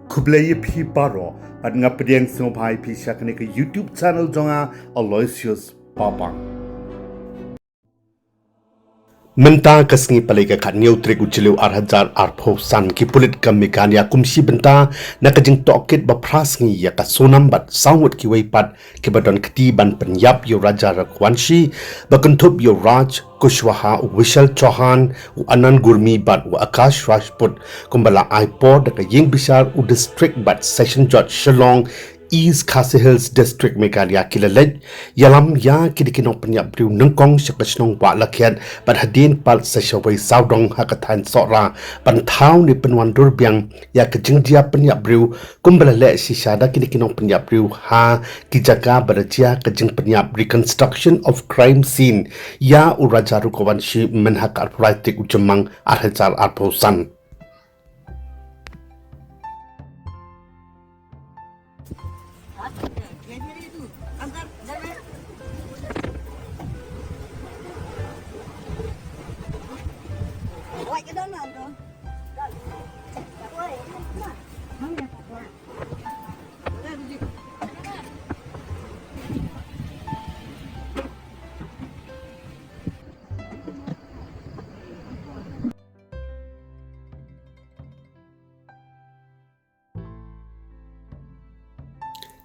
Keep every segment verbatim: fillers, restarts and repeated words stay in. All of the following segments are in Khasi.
Khublei ïa phi baroh, bad nga pdiang sngewbha ïa phi sha kane ka YouTube channel jong nga, Aloysius Babang. Mynta ka sngi Palei ka khatñiew tarik u Jylliew ar hajar arphew san, ki pulit ka Meghalaya kum shi bynta na ka jingtohkit ba phra sngi ïa ka Sonam bad saw ngut kiwei pat kiba don kti ban pynïap ïa u Raja Raghuvanshi, ba kynthup ïa u Raj Kushwaha, u Vishal Chauhan, u Anand Gurmi bad u Akash Rajput, kumba la ai por da ka ïingbishar u District bad Session Judge Shillong, East Khasi Hills District, Meghalaya, ki la leit ïalam ïa kine ki nongpynïap briew nyngkong sha ka shnong Wahlakhiat bad hadien pat sa shawei sawdong ha ka thaiñ Sohra ban thaw ne pynwandur biang ïa ka jingjia pynïap briew, kumba la leh shisha da kine ki nongpynïap briew ha ki jaka ba la jia ka jingpynïap, reconstruction of crime scene, ïa u Raja Raghuvanshi mynha ka arphew lai tarik u Jymmang ar hajar arphew san.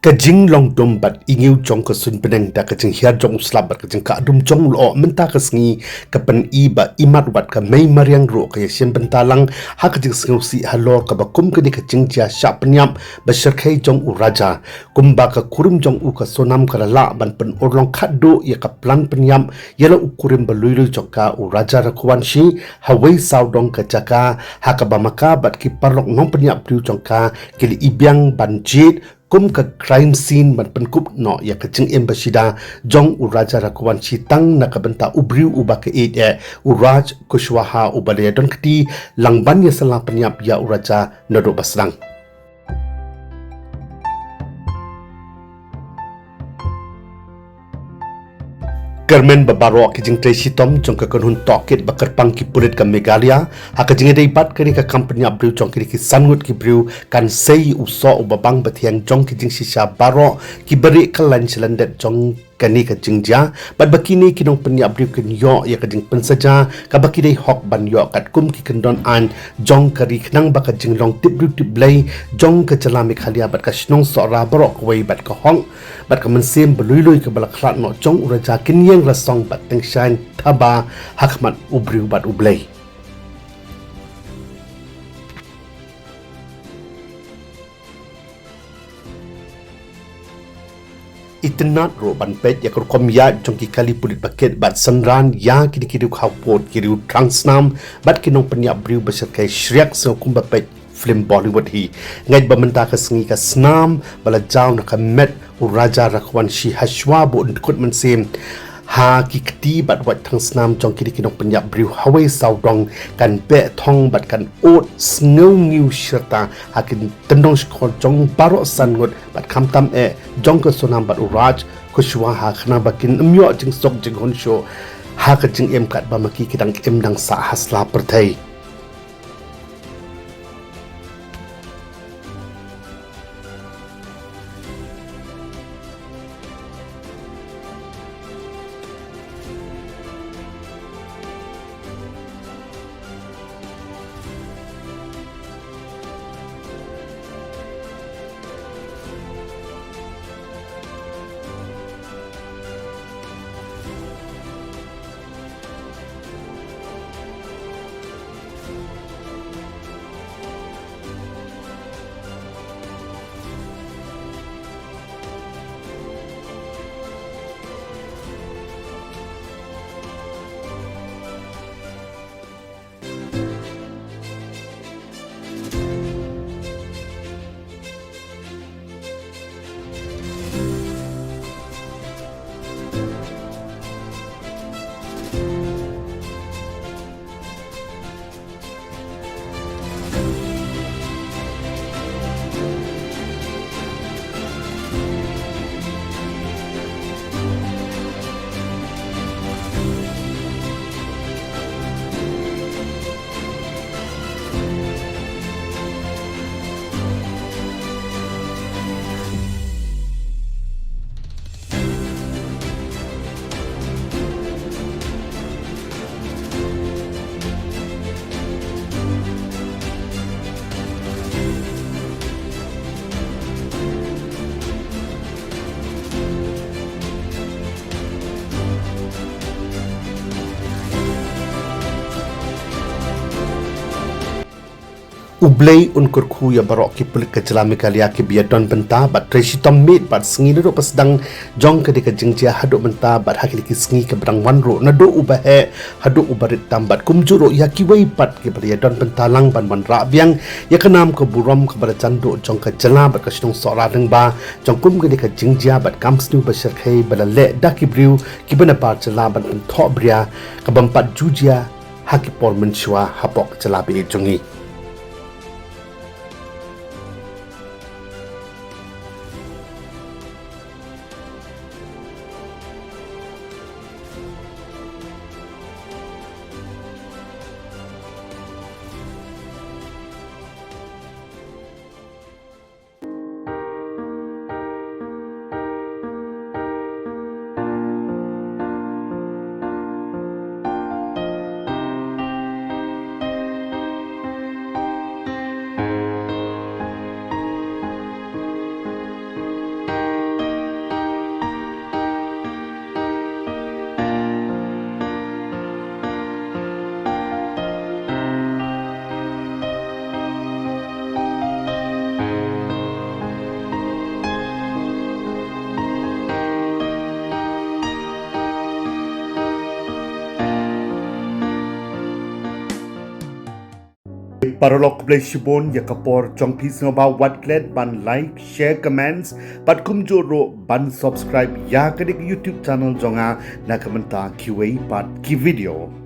Ka jinglong dum bad ingiew jong ka suiñ bneng da ka jinghiar jong u slap bad ka jingkah dum jong u lyoh mynta ka sngi ka pyni ba imat wat ka mei mariang ruh ka ïashem bynta lang ha ka jingsngewsih halor kaba kum kane ka jingjia shah pynïap ba shyrkhei jong u Raja. Kumba ka kurim jong u ka Sonam ka la lah ban pynurlong khatduh ïa ka plan pynïap ïa la u kurim ba lui lui jong ka u Raja Raghuvanshi hawei sawdong ka jaka, ha kaba ma ka bad ki paralok nongpynïap briew jong ka ki la i biang ban jied kum ka crime scene ban pynkup noh ïa ka jingim ba shida jong u Raja Raghuvanshi tang na ka bynta u briew uba ka ïeit eh, u Raj Kushwaha, uba la ïadon kti lang ban ïa sala pynïap ïa u Raja naduh ba sdang. Kyrmen ba baroh ki jingtrei shitom jong ka kynhun tohkit ba kyrpang ki pulit ka Meghalaya ha ka jingïadei bad kane ka kam pynïap briew jong kine ki san ngut ki briew kan sei u soh uba bang ba thiang jong ki jingshisha baroh kiba rieh kyllaiñ sha lyndet jong kane ka jingjia, bad ba kine ki nongpynïap briew kin ïoh ïa ka jingpynsaja kaba ki dei hok ban ïoh katkum ki kyndon aiñ jong ka ri, khnang ba ka jinglong tip briew tip Blei jong ka jylla Meghalaya bad ka shnong Sohra baroh kawei bad ka hok bad ka mynsiem ba lui lui kaba la khlad noh jong u Raja kin ïeng rasong bad tyngshaiñ thaba ha khmat u briew bad u Blei. Itynnad ruh ban peit ïa ka rukom ïaid jong ki kali pulit ba kit bad synran ïa kine ki riew khawpud, ki riew thrang snam bad ki nongpynïap briew ba shyrkhei shriak sngew kumba peit film Bollywood hi. Ngeit ba mynta ka sngi ka snam ba la jaw na ka met u Raja Raghuvanshi hashwa ba un dkut mynsiem ha ki kti bad wat thang snam jong kine ki nongpynïap briew hawei sawdong kan beh thong bad kan ud sngew ngiew shirta ha ki tyndong shkor jong baroh san ngut bad khamtam eh jong ka Sonam bad u Raj Kushwaha, khnang ba kin ym ïoh jingsuk jinghun shuh ha ka jingim katba ma ki ki dang im dang sah ha sla pyrthei. U Blei un kyrkhu ïa baroh ki pulit ka jylla Meghalaya kiba ïadon bynta bad trei shitom miet bad sngi naduh ba sdang jong ka dei ka jingjia haduh mynta bad ha kine ki sngi kiba dang wan ruh naduh uba heh haduh uba rit tam bad kumjuh ruh ïa kiwei pat kiba la ïadon bynta lang ban wanrah biang ïa ka nam ka burom kaba la jan duh jong ka jylla bad ka shnong Sohra lyngba jong kum kane ka jingjia bad kam sniew ba shyrkhei ba la leh da ki briew kiba nabar jylla ban pynthoh bria ka bym pat ju jia ha ki por mynshuwa hapoh ka jylla ba ïeit jong ngi. Paralok, khublei shibun ïa ka por jong phi, sngewbha wat klet ban like, share, comments bad kumjuh ruh ban subscribe ïa kane ka YouTube channel jong nga na ka bynta kiwei pat ki video.